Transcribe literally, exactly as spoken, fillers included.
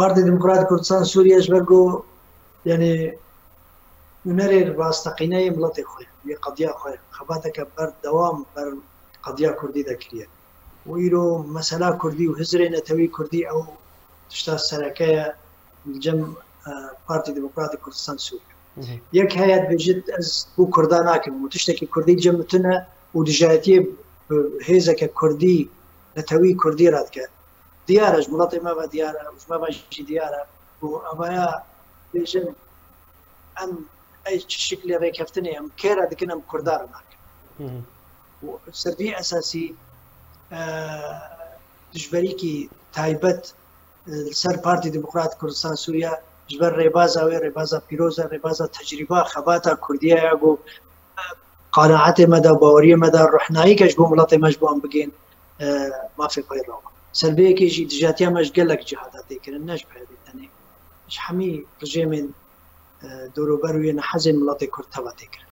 Partî Demokrat Kurdistan Sûriye ji ber ku, yanî, hunerê rasteqîneyê miletê xwe ye, yê qediya xwe ye. Xebateke berdewam ber qediya Kurdî de kiriye. Û îro mesela Kurdî û hizrê netewî Kurdî ew tişta sereke ye li cem, e, Partî Demokratî Kurdistan Sûriye. Yek heye dibêjit ez bû Kurda nakim û tiştekî Kurdî li cem min tune û dijayetiyê bi hêzeke Kurdî, netewî Kurdî radike. Diyar e, ji miletê me ve diyar e, ji me ve jî diyar e. Û evaya bêjin em ey çi şiklê rêkeftinê em kê re dikin, em Kurda re nakin. Û ser vî esasî, e, dijberîkî taybet, e, li ser Partî Demokrat Kurdistan Sûriye ji ber rêbaza wê, rêbaza pîroz e, rêbaza tecrîba xebata Kurdiya ya ku, e, qanaetê me de, baweriyê me de, ruhnayî ke ji bo miletê me ji bo em bigên, e, mafê xwe yê rawa. Ser vê yekê jî dijatiya me ji gelek ciha de tê kirin, ne ji peyvê tenê. Ji hemî rejêmên, e, dorûber û yê nehezên miletê Kurd teva tê kirin.